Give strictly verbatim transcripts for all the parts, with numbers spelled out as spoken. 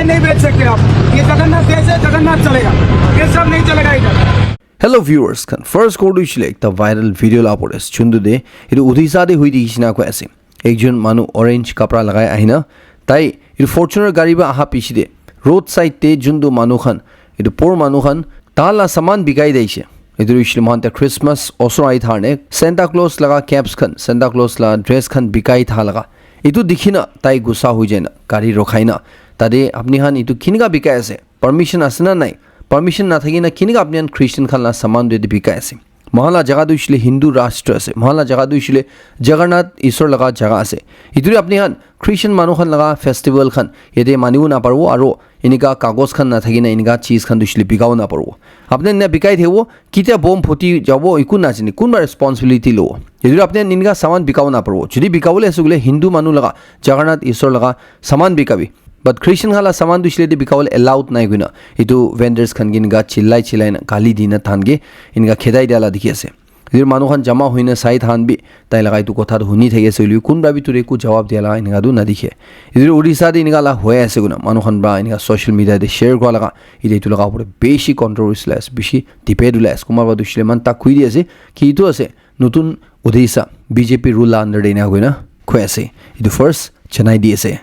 नहीं बेच सकते आप। ये जगन्नाथ देश है, जगन्नाथ चलेगा, ये सब नहीं चलेगा इधर। Hello viewers khan, first kodu shile ekta viral video la pore chundu de, etu Odisha de hui di shina ko ase. Ekjon manu orange kapra lagai ahina, tai etu Fortuner gari ba aha piche de, road side de jundu manu khan, etu poor manu khan, ta la saman bikai daise. Etu hoishe moikhan ta Christmas osor ahi thar ne Santa Claus laga caps khan, Santa Claus la dress khan bikai tha laga. Etu dikhina tai gussa hoi jaina gari rokhai na, "Tade apni khan etu kinika bikai ase? Permission ase na nai? Permission nathaki na kinika apni khan Christian khan la saman de bikai ase?" Moikhan la jaga tu hoishe Hindu rashtra ase. Moikhan la jaga tu hoishe Jagannath Isor laga jaga ase. Etu de apni khan Christian manu khan laga festival khan yate manibo naparibo, aro enika kagos khan nathaki na enika cheez khan tu hoishe bikabo naparibo. Apni na bikai thakibo, ketia bomb phuti jabo, eku najane, kunba responsibility lobo? Etu apni enika saman bikabo naparibo. Jodi bikabole ase koile Hindu manu laga, Jagannath Isor laga saman bikabi. But Christian khan la saman tu hoishe bikabole allowed nai koina, etu vendors khan ke enika chillai chillai na, gali dina than ke enika khedai dia la dikhi ase. Etu manu khan jama hoina sai than bi tai laga etu kotha tu huni thaki ase hoilebi kunba bi ture eku jawab dia laga enika tu nadikhe. Etu Odisha de enika la hoi ase koina manu khan pra enika social media de share kura laga, etu etu laga upor de bishi controversy ulai ase, bishi debate ulai ase. Kunba pra tu hoishe eman tak koi di ase ki etu ase notun Odisha B J P rule la under de enika koina koi ase. Etu first janai di ase.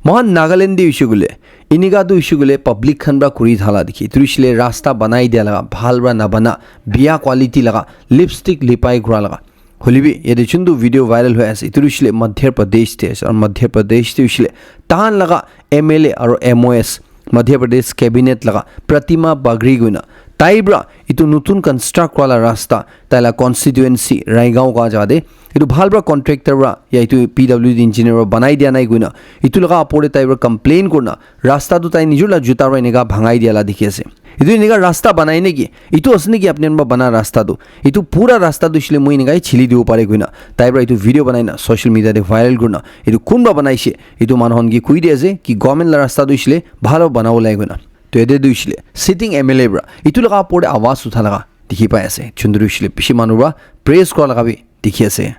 Moikhan Nagaland de hoishe koile, enika tu hoishe koile public khan pra kuri thala dikhi. Etu hoishe rasta banai dia laga, bhal pra nabana, biya quality laga, lipstick lipai kura laga. Hoilebi yate juntu video viral hoi ase, etu hoishe Madhya Pradesh de ase. Aru Madhya Pradesh de hoishe tahan laga M L A aru M O S, Madhya Pradesh cabinet laga Pratima Bagri koina, tai pra etu notun construct kura la rasta, tai la constituency Raigaon ka jaga de, etu bhal pra contractor pra ya etu P W D engineer pra banai dia nai koina, etu laga upor de tai pra complain kurna, rasta tu tai nijor la juta pra enika bhangai dia la dikhi ase. Etu enika rasta banai neki? Etu ase neki apni khan pra bana rasta tu? Etu pura rasta tu hoishe moi enika hi chili dibo pare koina, tai pra etu video banai na social media de viral kurna, etu kunba banaishe? Etu manu khan ke koi di ase ki government la rasta tu hoishe bhal pra banabo lage koina. To yate tu hoishe sitting M L A pra etu laga upor de awaz utha laga dikhi pai ase. Juntu hoishe bishi manu pra praise kura laga bi dikhi ase.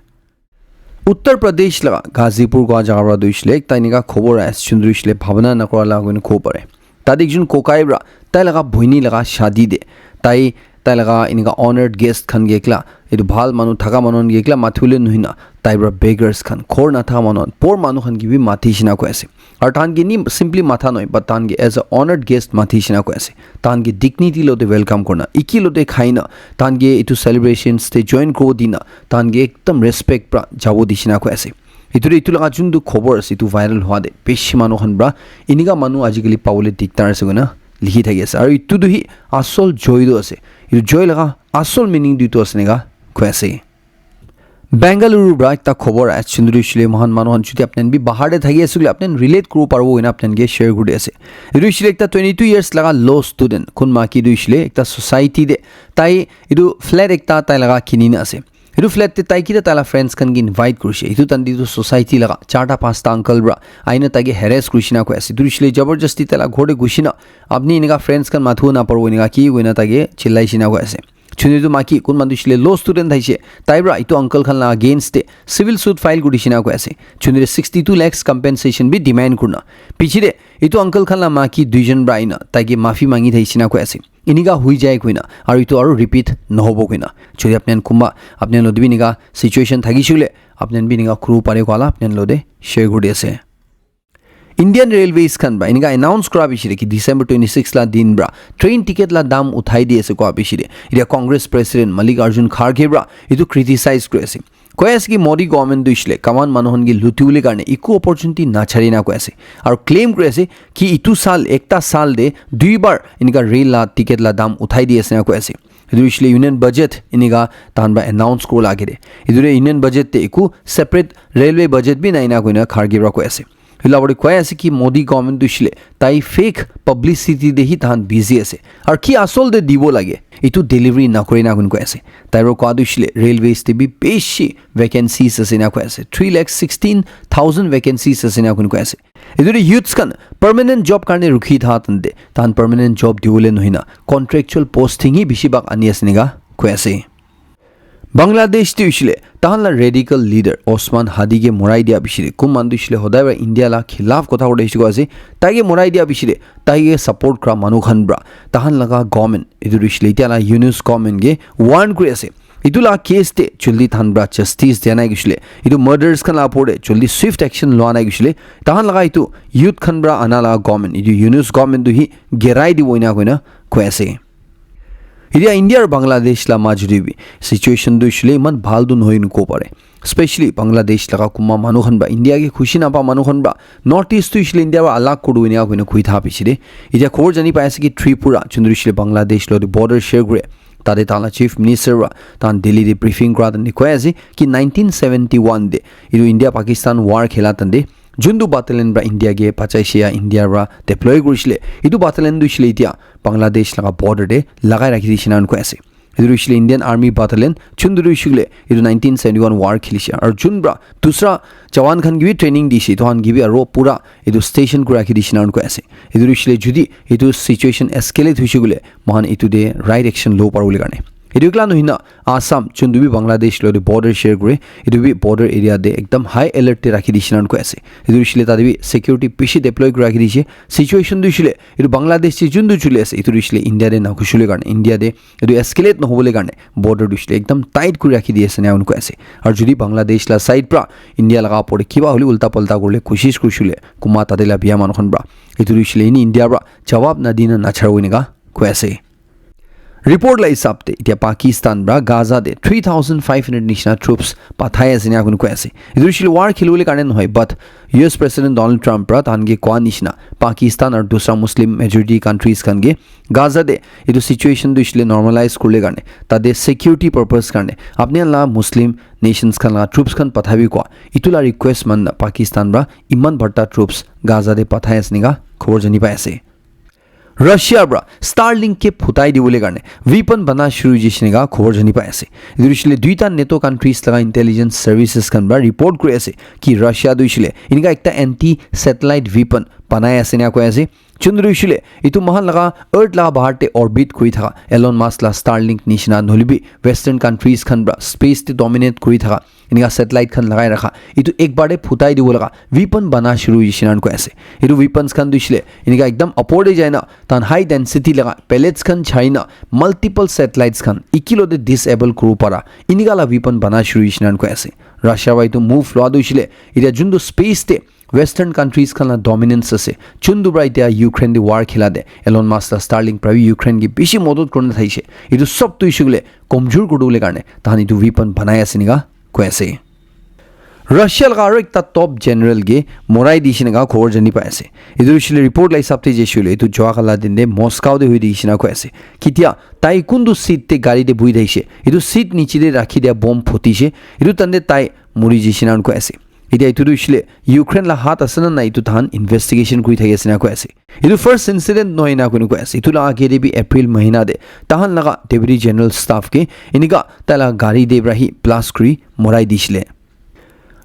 Uttar Pradesh laga Ghazipur kua jaga pra tu hoishe ekta enika khobor ahi ase, juntu hoishe bhabana nakura laga koina kobo pare. Tate ekjon kokai pra tai laga bhoini laga shadi de, tai, tai laga enika honored guest khan ke ekla, etu bhal manu thaka manu khan ke ekla mathibole nohoi na, tai pra beggars khan, ghor nathaka manu khan, poor manu khan ke bi mati shina koi ase. Aru tahan ke ni simply matha nohoi, but tahan ke as a honored guest mati shina koi ase. Tahan ke dignity lote welcome kurna, iki lote khai na, tahan ke etu celebrations te join kuribo dina, tahan ke ekdam respect pra jabo di shina koi ase. Etu de etu laga juntu khobor ase, etu viral hua de bishi manu khan pra enika manu ajikali pabole diktar ase koina likhi thaki ase. Aru etu tu hi asol joy tu ase. Etu joy laga asol meaning tu etu ase enika koi ase. Bengaluru pra ekta khobor ahi ase, juntu hoishe moikhan manu khan jodi apni khan bi bahar te thaki ase koile apni khan relate kuribo paribo koina apni khan ke share kuri ase. Etu hoishe ekta twenty two years laga law student, kun maki tu hoishe ekta society de tai etu flat ekta tai laga kini na ase. Etu flat te tai kita tai la friends khan ke invite kurishe. Etu tandi tu society laga charta pasta uncle pra ahina tai ke harass kurishi na koi ase. Etu hoishe jabardasti tai la ghor te gushi na, "Apni enika friends khan mathibo naparibo enika ki," koina tai ke chillai shi na koi ase. Chuni tu maki kun manu shile law student thaishe. Tai pra etu uncle khan la against te civil suit file kuri shina koi ase. Chuni de sixty two lakhs compensation bi demand kurna. Piche de etu uncle khan la maki duijon pra aina tai ke mafi mangi thaishe na koi ase. Enika hui jai koina aru etu aru repeat nohobo koina. Chuni apni khan kunba apni khan lo de bi enika situation thakishe koile apni khan bi enika kuru pare koala apni khan lo de share kuri di ase. Indian Railways khan pra enika announce kura piche de ki December twenty six la din pra train ticket la dam uthai di ase koa piche de, etia Congress President Mallikarjun Kharge pra etu criticize kuri ase. Koi ase ki Modi government tu hoishe common manu khan ke luti bole karne eku opportunity nachari na koi ase. Aru claim kuri ase ki etu sal, ekta sal de dui bar enika rail la ticket la dam uthai di ase na koi ase. Etu hoishe union budget enika tahan pra announce kura la age de. Etu de union budget te eku separate railway budget bi nai na koina Kharge pra koi ase. Etu la upor te koi ase ki Modi government tu hoishe tai fake publicity de hi tahan busy ase. Aru ki asol de dibo lage, etu delivery nakore na koina koi ase. Tai pra koa tu hoishe railways te bi bishi vacancies ase na koi ase. Three lakh sixteen thousand vacancies ase na koina koi ase. Etu de youths khan permanent job karne rukhi tha tante, tahan permanent job diwole nohoi na contractual posting hi bishi bhag ani ase enika koi ase. Bangladesh te hoishile tahan la radical leader Osman Hadi ke morai dia pichete kun manu tu hoishile hodai para India la khilaf kotha kotha hoise koa ase, tai ke morai dia pichete tai ke support kura manu khan para tahan laga government etu tu hoishile etia la Yunus government ke warn kuri ase. Etu la case te joldi tahan para justice dia nai hoishile, etu murders khan la opor te joldi swift action lua nai hoishile, tahan laga etu youth khan para ana la government, etu Yunus government tu hi gerai dibo ena koina koi ase. Etia India aru Bangladesh la majot te bi situation tu hoishile iman bhal tu nohoi ena kobo pare. Especially Bangladesh laga kunba manu khan para India ke khushi napa manu khan para North East tu hoishile India para alag kuri do ena koina koi tha pichete etia khobor jani pai ase ki Tripura, jun tu hoishile Bangladesh loti border share kore, tate tahan la chief minister para tahan Delhi te briefing kura tante koi ase ki nineteen seventy one te etu India Pakistan war khela tante juntu battalion para India ke bachaise ya India para deploy kurishile, etu battalion tu hoishile etia Bangladesh laga border te lagai rakhi dishina koi ase. Etu tu hoishile Indian Army battalion, juntu tu hoishile etu nineteen seventy one war khelishe aru jun para dusra jawan khan ke bi training dishe, etu khan ke bi aru pura etu station kuri rakhi dishina koi ase. Etu tu hoishile jodi etu situation escalate hoishe koile moikhan etu te right action lobo paribo le karne. Etu ekla nohoi na Assam, juntu bi Bangladesh loti border share kore, etu bi border area te ekdam high alert te rakhi dishina koi ase. Etu hoishile tate bi security bishi deploy kuri rakhi dishe. Situation tu hoishile etu Bangladesh te juntu chuli ase, etu tu hoishile India te nagushile karne, India te etu escalate nohobole karne border tu hoishile ekdam tight kuri rakhi di ase ena koi ase. Aru jodi Bangladesh la side para India laga opor te kiba hole ulta palta kuribole koshish kurishile, kunba tate la biya manu khan para, etu tu hoishile eni India para jawab nadina nacharibo ena koi ase. Report la hisab te etia Pakistan para Gaza te three thousand five hundred nishina troops pathai ase ena koi ase. Etu tu hoishile war khelibole karne nohoi, but U S President Donald Trump para tahan ke koa nishina Pakistan aru dusra Muslim majority countries khan ke Gaza te etu situation tu hoishile normalize kuribole karne, tate security purpose karne apni khan la Muslim nations khan la troops khan pathabi koa, etu la request man na Pakistan para iman barta troops Gaza te pathai ase ena khobor jani pai ase. Russia para Starlink ke phutai dibole karne weapon bana shuru hoishe ena khobor jani pai ase. Etu hoishile duita NATO countries laga intelligence services khan para report kuri ase ki Russia tu hoishile enika ekta anti satellite weapon banai ase ena koi ase. Chun tu hoishile etu moikhan laga earth laga bahar te orbit kuri thaka Elon Musk la Starlink nishina nohole bi western countries khan para space te dominate kuri thaka enika satellite khan lagai rakha, etu ekbar te phutai dibo laga weapon bana shuru hoishe ena koi ase. Etu weapons khan tu hoishile enika ekdam upor te jai na tahan high density laga pellets khan chai na multiple satellites khan ekilote disable kuribo para enika la weapon bana shuru hoishe ena koi ase. Russia para etu move lua tu hoishile etia juntu space te western countries khan la dominance ase, juntu para etia Ukraine te war khela te Elon Musk la Starlink para bi Ukraine ke bishi modot kurina thaishe, etu sob tu hoishe koile komjor kuri dibole karne tahan etu weapon banai ase ena koi ase. Russia laga aru ekta top general ke morai dishe ena khobor jani pai ase. Etu hoishile report la hisab te jaishe koile etu jua kala din te Moscow te hoi dishe ena koi ase. Ketia tai kuntu seat te gari te buhi thaishe, etu seat niche te rakhi dia bomb phutishe, etu tante tai muri jaishe ena koi ase. Etia etu tu hoishile Ukraine la hat ase na nai etu tahan investigation kuri thaki ase ena koi ase. Etu first incident nohoi ena koi ase. Etu la age te bi April mahina te tahan laga deputy general staff ke enika tai la gari te para hi blast kuri morai dishile.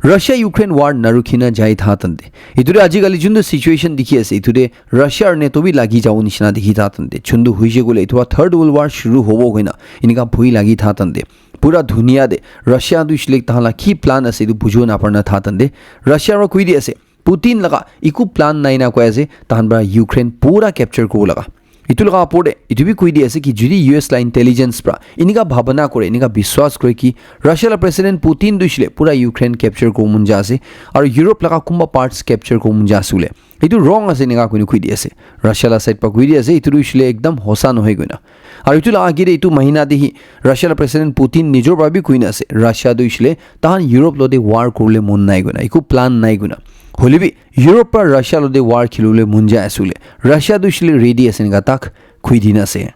Russia Ukraine war narukhi na jai tha tante, etu te ajikali juntu situation dikhi ase etu te Russia aru NATO bi lagi jabo nishina dikhi tha tante, juntu hoishe koile etu para third world war shuru hobo koina enika bhoi lagi tha tante, pura dunia te Russia tu hoishile tahan la ki plan ase etu bujibo napara na tha tante, Russia para koi di ase Putin laga eku plan nai ena koi ase, tahan para Ukraine pura capture kuribo laga. Etu laga opor te etu bi koi di ase ki jodi U S la intelligence para enika bhabana kore, enika biswas kore ki Russia la President Putin tu hoishile pura Ukraine capture kuribo mon jai ase aru Europe laga kunba parts capture kuribo mon jai ase bole, etu wrong ase enika koina koi di ase. Russia la side para koi di ase etu tu hoishile ekdam hosa nohoi koina. Aru etu la age te etu mahina te hi Russia la President Putin nijor para bi koina ase Russia tu hoishile tahan Europe loti war kuribole mon nai koina, eku plan nai koina. Hoile bi Europe para Russia loti war khelibole mon jai ase bole, Russia tu hoishile ready ase enika tak koi dina ase.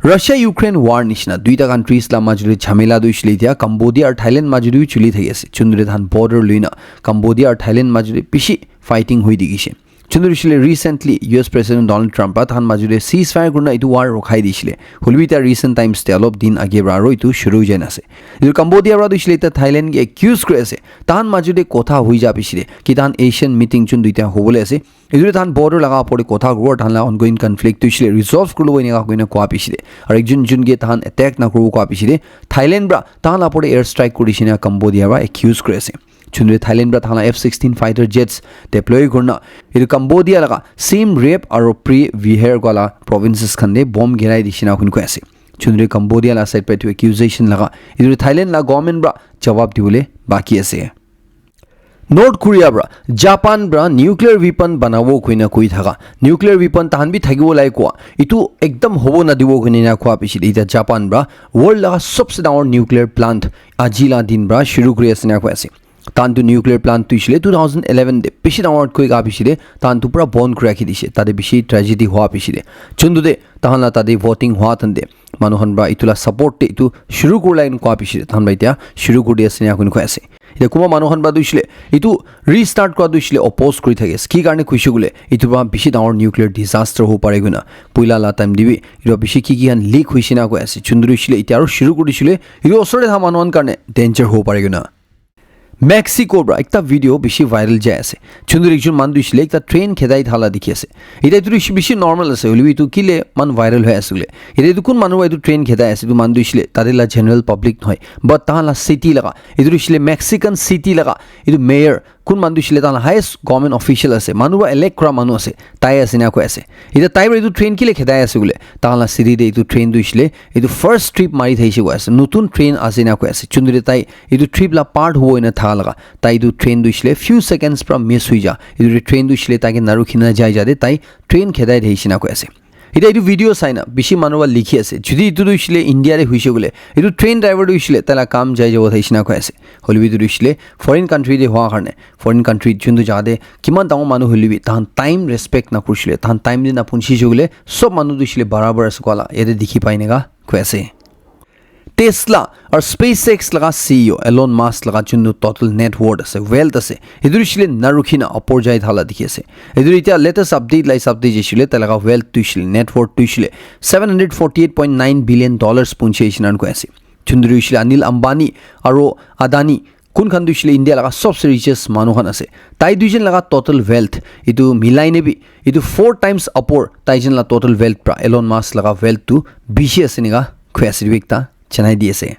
Russia Ukraine war nishina duita countries la majot te jhamela tu hoishile etia Cambodia aru Thailand majot te bi chuli thaki ase. Juntu te tahan border loina Cambodia aru Thailand majot te bishi fighting hoi dikhishe. Chunduri shile recently U S President Donald Trump pra tahan majute ceasefire kurna itu war rokhai dishile. Hoilebi ta recent times te alop din age pra aro itu shuru jai na ase. Itu Cambodia pra tu shile ta Thailand ke accuse kuri ase. Tahan majute kotha hui ja bishile. Ki tahan Asian meeting chun duita hobole ase. Itu tahan border laga opor te kotha kuribo, tahan la ongoing conflict tu shile resolve kurlo eneka koina koa bishile. Aro ekjun jun ke tahan attack na kuribo koa bishile. Thailand pra tahan la opor te air strike kuri dishina Cambodia pra accuse kuri ase. Chunduri Thailand pra tahan la F sixteen fighter jets deploy kurna itu Cambodia laga Siem Reap aro Pre Vihear koa la provinces khan te bomb girai dishina hun koi ase. Chunduri Cambodia la side pra itu accusation laga itu Thailand la government pra jawab dibole baki ase. North Korea pra Japan pra nuclear weapon banabo koina koi thaka, nuclear weapon tahan bi thakibo lai koa, itu ekdam hobo nadibo koina ena koa pichete ita Japan pra world laga sobse dangor nuclear plant aji la din pra shuru kuri ase na koi ase. Tahan tu nuclear plant tu ishile two thousand eleven te bishi dangor koi ka pichete tahan tu pura bon kuri rakhi dishe, tate bishi tragedy hua pichete. Chundu te tahan la tate voting hua tante manu khan pra itu la support te itu shuru kurila in koa pichete tahan pra itia shuru kuri di ase na koi ase. Itia kunba manu khan pra tu ishile itu restart kura tu ishile oppose kuri thaki ase. Ki karne kuishe koile itu pra bishi dangor nuclear disaster ho pare koina. Puila la time te bi itu bishi ki ki khan leak huishe na koi ase. Chunduri ishile itia aro shuru kuri dishile itu osor te tha manu khan karne danger ho pare koina. Mexico pra ekta video bishi viral jai ase. Chunduri ekjun manu tu ishile ekta train khedai thala dikhi ase. Itia itu bishi, bishi normal ase, hoilebi itu kile man viral hoi ase koile. Itia itu kun manu pra itu train khedai ase, itu manu tu ishile tate la general public nohoi. But tahan la city laga, itu ishile Mexican city laga, itu mayor, kun manu tu ishile tahan la highest government official ase, manu pra elect kura manu ase, tai ase na koi ase. Itia tai pra itu train kile khedai ase koile, tahan la city te itu train tu ishile, itu first trip mari thaishe koi ase, notun train ase na koi ase. Chunduri tai itu trip la part hobo ena tha laga, tai itu train tu ishile few seconds pra miss hui ja, itu train tu ishile tai ke narukhina jai ja de tai train khedai thaishe na koi ase. Itia itu video sai na bishi manu pra likhi ase, judi itu tu ishile India te huishe koile, itu train driver tu ishile tai la kam jai jabo thaishe na koi ase. Hoilebi itu tu ishile foreign country te hua karne, foreign country juntu jaga te kiman dangor manu hoilebi tahan time respect na kurishile, tahan time te na punchi shile, sob manu tu ishile barabar ase koa la yate dikhi pai neka koi ase. Tesla aru SpaceX laga C E O Elon Musk laga juntu total net worth ase, wealth ase, etu ishile narukhina opor jai thala dikhi ase. Etu itia latest update la hisab te jaishile tai laga wealth tu ishile, net worth tu ishile seven hundred forty eight point nine billion dollars punchi ahishe na koi ase. Juntu ishile Anil Ambani aru Adani, kun khan tu ishile India laga sobse richest manu khan ase. Tai duijon laga total wealth itu milai ne bi itu four times upor taijon la total wealth pra Elon Musk laga wealth tu bishi ase neka koi ase, etu ekta janai di ase.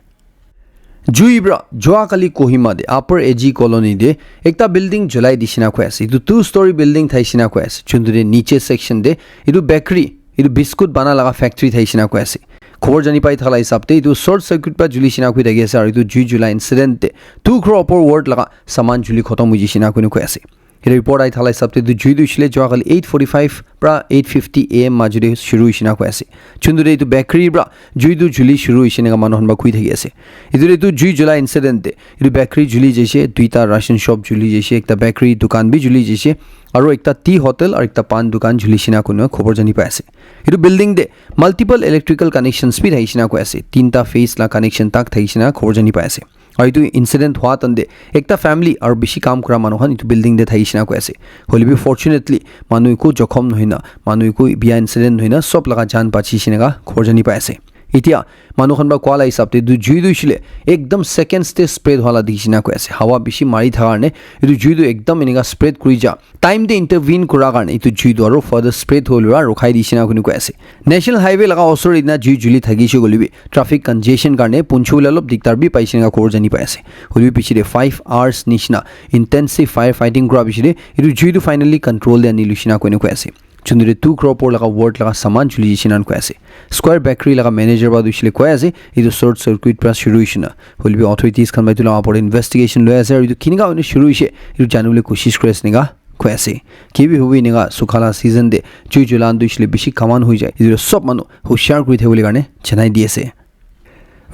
Jui pra jua kali Kohima te Upper A G Colony te ekta building julai dishina koi ase. Itu two story building thaishina koi ase. Juntu te niche section te itu bakery, itu biscuit bana laga factory thaishina koi ase. Khobor jani pai thala hisab te itu short circuit pra juli shina koi thaki ase, aru itu jui jula incident te two crore upor worth laga saman juli khotom hui jishina koi koi ase. Itu report ahi thala hisab te itu jui tu ishile jua kali eight forty five pra eight fifty A M majute shuru hoishe na koi ase. Juntu te itu bakery pra jui tu juli shuru hoishe neka manu khan pra koi thaki ase. Itu te itu jui jula incident te itu bakery juli jaishe, duita ration shop juli jaishe, ekta bakery dukan bi juli jaishe, aru ekta tea hotel aru ekta pan dukan juli shina koi khobor jani pai ase. Itu building te multiple electrical connections bi thaishe na koi ase. Tinta phase la connection tak thaishe na khobor jani pai ase. Aru etu incident hua time te ekta family aru bishi kam kura manu khan etu building te thakishi na koi ase. Hoile bi fortunately manu eku jokhom nohoi na, manu eku bia incident nohoi na sob laga jaan bachishi neka khobor jani pai ase. Etiya manu khan para koa la hisab te etu jui tu hoishe le ekdam seconds te spread hua la dikhishi na koi ase. Hawa bishi mari thaka karne etu jui tu ekdam eneka spread kuri ja. Time te intervene kura karne etu jui tu aru further spread hole para rukhai dishi na koi ase. National Highway laga osor te ena jui juli thakishe koile bi traffic congestion karne punchibole olop diktar bi paishe neka khobor jani pai ase. Hoile bi piche te five hours nishina intensive fire fighting kura piche te etu jui tu finally control te ani lushi na koi ase. Chunduri two crore por laga worth laga saman juli jaishe na koi ase. Square Bakery laga manager para tu hoishe le koi ase etu short circuit para shuru hoishe na. Hoile bi authorities khan para etu laga opor te investigation loi ase aru etu kenika hoina shuru hoishe etu janibole koshish kuri ase neka koi ase. Ki bi hobi neka sukha la season te jui julan tu hoishe le bishi common hoi jai. Etu sob manu hushar kuri thakibole karne janai di ase.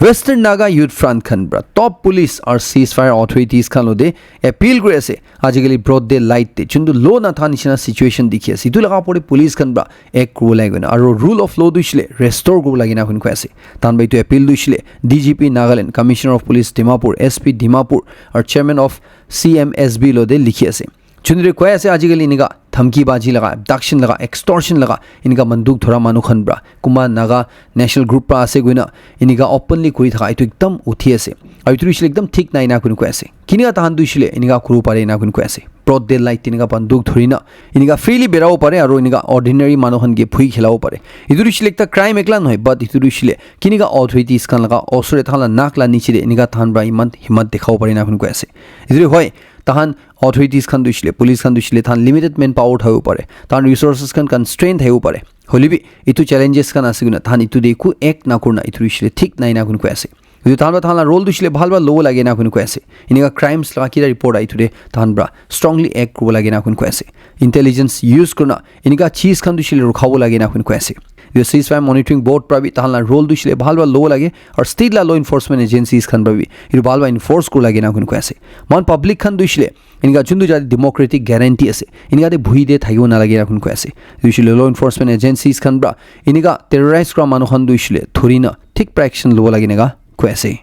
Western Naga Youth Front khan para top police aru ceasefire authorities khan logote appeal kuri ase. Ajikali broad daylight te juntu law natha nishina situation dikhi ase. Etu laga opor te police khan para act kuribo lage koina aru rule of law tu hoishe le restore kuribo lage na koi ase. Tahan para etu appeal tu hoishe le D G P Nagaland, Commissioner of Police Dimapur, S P Dimapur aru Chairman of C M S B logote likhi ase. Juntu koi ase ajikali enika dhamki baji laga, abduction laga, extortion laga, enika banduk dhora manu khan pra, kunba Naga national group pra ase koina, enika openly kuri thaka etu ekdam uthi ase. Aru etu hoishe le ekdam thik nai na koi koi ase. Kinika tahan tu hoishe le enika kuribo pare na koi koi ase. Broad daylight enika banduk dhori na, enika freely berabo pare aru enika ordinary manu khan ke bhui khelabo pare. Etu hoishe le ekta crime ekla nohoi, but etu hoishe le kinika authorities khan laga osor te tahan la nak la niche te enika tahan pra iman himmat dekhabo pare na koi koi ase. Etu hoi, tahan authorities khan tu hoishe le, police khan tu hoishe le, tahan limited manpower thakibo pare, tahan resources khan constraint thakibo pare. Hoile bi etu challenges khan ase koina tahan etu te eku act na kurina etu hoishe le thik nai na koi koi ase. Etu tahan pra tahan la role tu hoishe le bhal pra lobo lage na koi koi ase. Enika crimes laga kila report ahi thule tahan pra strongly act kuribo lage na koi koi ase. Intelligence use kurina enika cheez khan tu hoishe le rukhabo lage na koi koi ase. Etu ceasefire monitoring board pra bi tahan la role tu hoishe le bhal pra lobo lage aru state la law enforcement agencies khan pra bi etu bhal pra enforce kuribo lage na koi koi ase. Mohan public khan tu hoishe le enika juntu jati democratic guarantee ase, enika te bhui te thakibo nalage na koi koi ase. Etu hoishe le law enforcement agencies khan pra enika terrorize kura manu khan tu hoishe le dhori na thik pra action lobo lage enika koi ase.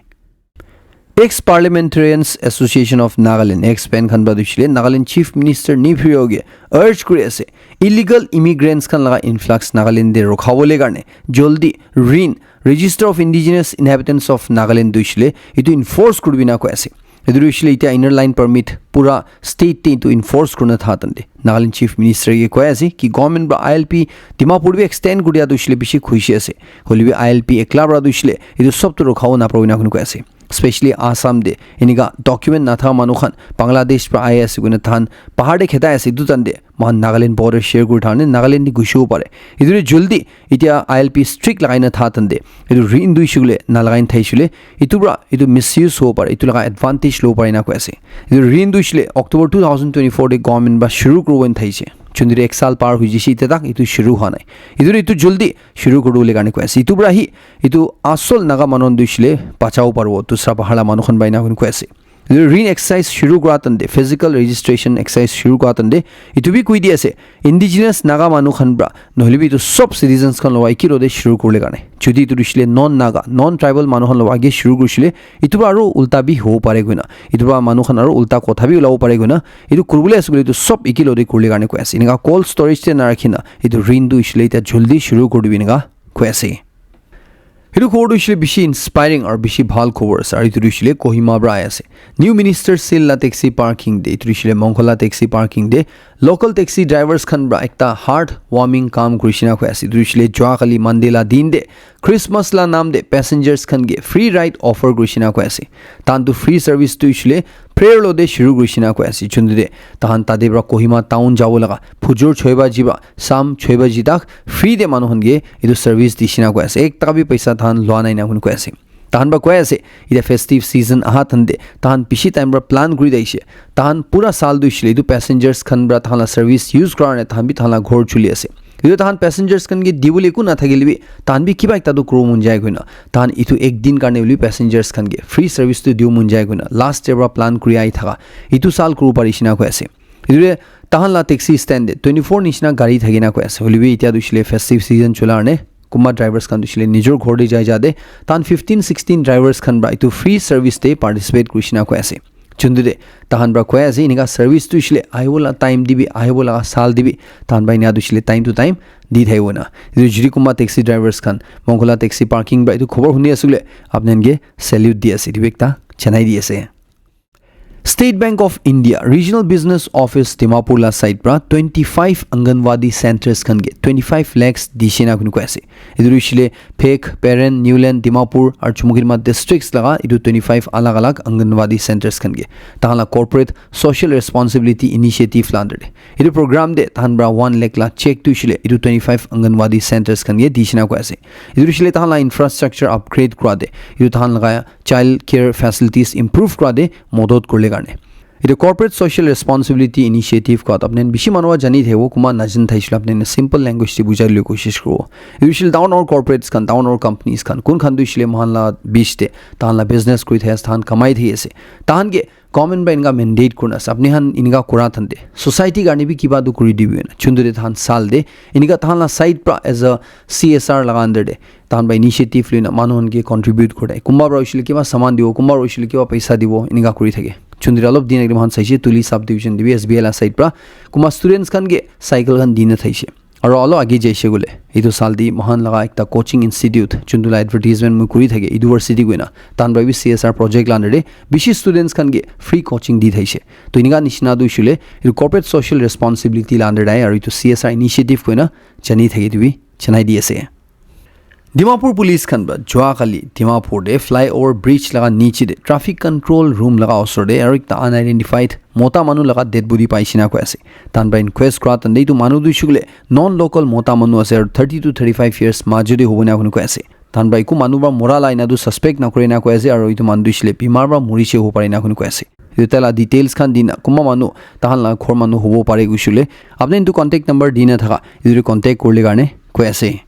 Ex Parliamentarians Association of Nagaland, ex pan khan pra tu hoishe le Nagaland Chief Minister Neiphiu Rio ke urge kuri ase, illegal immigrants khan laga influx Nagaland te rukhabo le karne jaldi RIN, Register of Indigenous Inhabitants of Nagaland tu hoishe le etu enforce kuribi na koi ase. Etu tu hoishe le etia inner line permit pura state te etu enforce kurina tha tante Nagaland Chief Minister ke koi ase ki government pra I L P Dimapur bi extend kuri dia tu hoishe le bishi khushi ase. Hoile bi I L P ekla pra tu hoishe le etu sob tu rukhabo naparibo ena koi koi ase. Especially Assam te enika document natha manu khan Bangladesh pra ahi ase koina tahan bahar te khedai ase, etu tante mohan Nagaland border share kuri thane Nagaland te gushibo pare. Etu te jaldi etia I L P strict lagai na tha tante etu RIN tu hoishe le nalagai na thaishe le etu pra etu misuse hobo pare, etu laga advantage lobo pare ena koi ase. Etu RIN tu hoishe le October two thousand twenty-four te government pra shuru kuribo ena thaishe. Juntu te ek saal par hoi jaise, etia tak etu shuru hua nai. Etu, etu jaldi shuru kuribo le karne koi ase. Etu pra hi etu asol Naga manu tu hoishe le bachabo paribo, dusra bahar la manu khan pra ena koi koi ase. Etu RIN exercise shuru kura tante, physical registration exercise shuru kura tante, etu bi koi di ase, indigenous Naga manu khan pra, nohole bi etu sob citizens khan lowa eki logote shuru kuribole karne. Jodi etu hoishe le non Naga, non tribal manu khan lowa age shuru kurishe le, etu pra aru ulta bi hobo pare koina. Etu pra manu khan aru ulta kotha bi ulabo pare koina. Etu kuribole ase koile etu sob eki logote kuribole karne koi ase. Eneka cold storage te narakhi na, etu RIN tu hoishe le eta jaldi shuru kuri dibi eneka koi ase. Etu khobor tu hoishe le bishi inspiring aru bishi bhal khobor ase. Aru etu tu hoishe le Kohima pra ahi ase. New Minister Seal la taxi parking te, etu tu hoishe le Mongkhola taxi parking te, local taxi drivers khan pra ekta heart warming kam kurishe na koi ase. Etu tu hoishe le jua kali Monday la din te Christmas la nam te passengers khan ke free ride offer kurishe na koi ase. Tahan tu free service tu hoishe le prayer logote shuru kurishe na koi ase. Juntu te tahan tate pra Kohima town jabo laga phujor choi baji pra sham choi baji tak free te manu khan ke etu service dishe na koi ase. Ek taka bi paisa tahan lua nai ena koi ase. Tahan pra koi ase, eta festive season aha tante, tahan bishi time pra plan kuri thakishe. Tahan pura saal tu hoishe le etu passengers khan pra tahan la service use kura karne tahan bi tahan la ghor chuli ase. Etu tahan passengers khan ke dibole eku nathakile bi, tahan bi kiba ekta tu kuribo mon jai koina. Tahan etu ek din karne hoile bi passengers khan ke free service tu dibo mon jai koina. Last year pra plan kuri ahi thaka. Etu saal kuribo parishe na koi ase. Etu te tahan la taxi stand te twenty-four nishina gari thaki na koi ase. Hoile bi eta tu hoishe le festive season chula karne kunba drivers khan tu hoishe le nijor ghor te jai ja te tahan fifteen sixteen drivers khan pra etu free service te participate kurishe na koi ase. Juntu te tahan pra koi ase, eneka service tu hoishe le ahibo la time te bi, ahibo la saal te bi, tahan pra ena tu hoishe le time to time di thakibo na. Etu jodi kunba taxi drivers khan, Mongkhola taxi parking pra etu khobor huni ase koile, apni khan ke salute di ase, etu bi ekta janai di ase. State Bank of India Regional Business Office Dimapur la side pra twenty-five Anganwadi centers khan ke twenty-five lakhs dishe na koi ase. Etu tu hoishe le Phek, Peren, Niuland, Dimapur aru Chumukedima districts laga etu twenty-five alag alag Anganwadi centers khan ke tahan la corporate social responsibility initiative la under te. Etu program te tahan pra one lakh la cheque tu hoishe le etu twenty-five Anganwadi centers khan ke dishe na koi ase. Etu tu hoishe le tahan la infrastructure upgrade kura te, etu tahan laga child care facilities improve kura te modot kuribole karne. Etu corporate social responsibility initiative koi to apni khan bishi manu para jani thakibo, kunba najani thakishe le apni khan simple language te bujai dibole koshish kuribo. Etu hoishe le dangor dangor corporates khan, dangor dangor companies khan, kun khan tu hoishe le moikhan la bich te tahan la business kuri thaki ase, tahan kamai thaki ase. Tahan ke government para eneka mandate kurina ase, apni khan eneka kura thante society karne bi kiba tu kuri dibi na. Juntu te tahan saal te eneka tahan la side pra as a C S R laga under te tahan pra initiative loina manu khan ke contribute kuri thake. Kunba pra hoishe le kiba saman dibo, kunba pra hoishe le kiba paisa dibo, eneka kuri thake. Chundri alop din agre mohan saishe Tuli sub division dibi S B I la side pra kuma students khan ke cycle khan dina thaishe. Aro alop age jaishe gole etu sal di mohan laga ekta coaching institute chundu la advertisement moi kuri thake university koina tan pra bi C S R project la under de bishi students khan ke free coaching di thaishe. To inika nishina du shule etu corporate social responsibility la under dai aro etu C S R initiative koina jani thake dibi janai di ase. Dimapur police khan pra jua kali Dimapur de flyover bridge laga niche de traffic control room laga osor de aro ekta unidentified mota manu laga dead body paishe na koi ase. Tan pra inquest kura tan de etu manu tu shukle non local mota manu ase aro thirty to thirty five years majo de hobo na koi ase. Tan pra eku manu pra mora la ina tu suspect na kure na koi ase aro etu manu tu shile bimar pra morishe hobo pare na koi ase. Etu taila details khan dina kuma manu tahan la ghor manu hobo pare kushule apni etu contact number dina thaka etu contact kurle karne koi ase.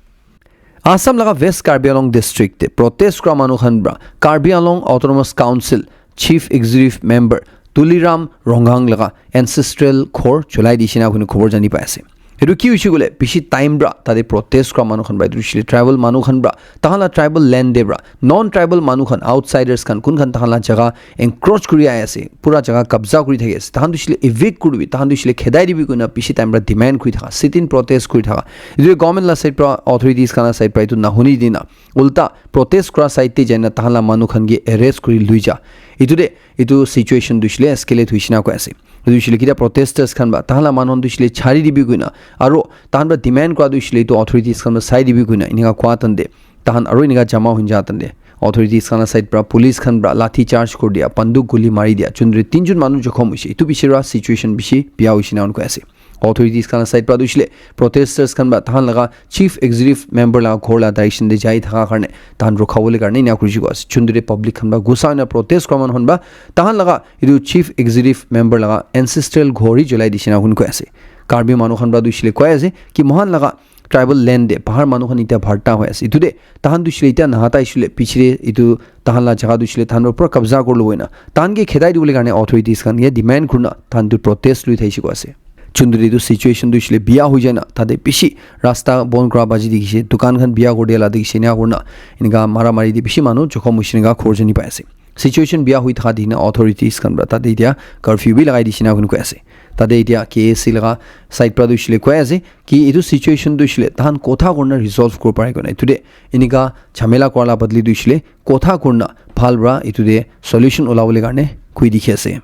Assam laga West Karbi Anglong district te protest kura manu khan pra Karbi Anglong Autonomous Council Chief Executive Member Tuliram Ronghang laga ancestral ghor cholai di shina kuni khobor jani pai ase. Etu ki hoise koile bishi time pra tate protest kura manu khan pra etu hoishe tribal manu khan pra tahan la tribal land de pra non tribal manu khan outsiders khan kun khan tahan la jaga encroach kuri ai ase pura jaga kabza kuri thaki ase tahan tu hoishe evict kuri dibi tahan tu hoishe khedai dibi koina bishi time pra demand kuri thaka sit in protest kuri thaka etu government la side pra authorities khan la side pra etu nahuni dina ulta protest kura side te jaina tahan la manu khan ke arrest kuri lui ja etu de etu situation tu hoishe escalate hoishe na koi ase etu hoishe kita protesters khan pra tahan la manu khan tu hoishe chari dibi koina aro tahan pra demand kura tu hoishe etu authorities khan pra sai dibi koina enika kua tan de tahan aro enika jama hoi ja tan de authorities khan la side pra police khan pra lathi charge kuri dia banduk guli mari dia chundri tinjun manu jokhom hoishe etu bishi ra situation bishi bia hoishe na koi ase. Authorities khan la side pra tu hoishe protesters khan pra tahan laga chief executive member laga ghor la direction de jai thaka karne tahan rukha bole karne ena kuri jiko ase chundri public khan pra gusa na protest kura manu khan pra tahan laga etu chief executive member laga ancestral ghor hi jolai di shina koi ase. Karbi manu khan pra tu hoishe koi ase ki mohan laga tribal land de bahar manu khan ita bharta hoi ase etu de tahan tu hoishe ita nahata hoishe pichire etu tahan la jaga tu hoishe tahan pura kabza kuri lobo na tahan ke khedai dibole karne authorities khan ke demand kurna tahan tu protest lui thaishe koi ase. Chundri tu situation tu hoishe bia hoi jai na tate bishi rasta bon kura baji dikhishe dukan khan bia kuri dia la dikhishe ena kurna enika mara mari de bishi manu jokhom hoishe enika khobor jani pai ase. Situation bia hoi thaka dina authorities khan pra tate etia curfew bi lagai di shina koi ase. Tate etia K A C laga side pra tu hoishe koi ase ki etu situation tu hoishe tahan kotha kurna resolve kuri pare koina etu de enika jhamela kura la badli tu hoishe kotha kurna bhal pra etu de solution ulabole karne koi dikhi ase.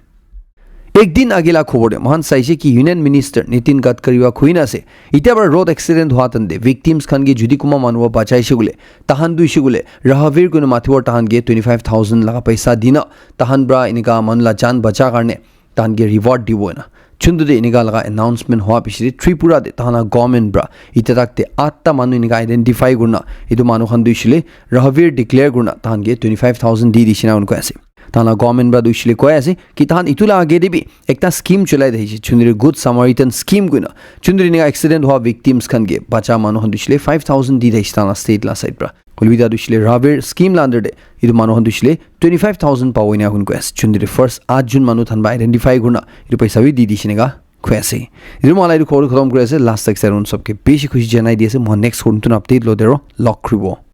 Ek din age la khobor de mohan saishe ki Union Minister Nitin Gadkari wa koi na ase etia pra road accident hua tan de victims khan ke judi kuma manu wa bachaishe gule tahan tu hoishe gule Rahavir koina mati wa tahan ke twenty five thousand laga paisa dina tahan pra enika manu la jan bacha karne tahan ke reward dibo na chundu de enika laga announcement hua pichete Tripura de tahan la government pra ita tak te atta manu enika identify kurna etu manu khan tu hoishe Rahavir declare kurna tahan ke twenty five thousand di di shina koi ase. Tahan la government pra tu hoishe koi ase ki tahan etu la age de bi ekta scheme cholai de ase chundri good Samaritan scheme koina chundri enika accident hua victims khan ke bacha manu khan tu hoishe five thousand di de ase tahan la state la side pra Kulvita tu shile Rahavir scheme la under de etu manu khan tu shile twenty five thousand pabo ena koi ase chundri first at jun manu than ba identify kurna etu paisa bi di di shine ga koi ase. Etu mala etu khobor khatam kuri ase last tak saron sabke bishi khushi janai di ase mo next khobor tun update lo dero lok khribo.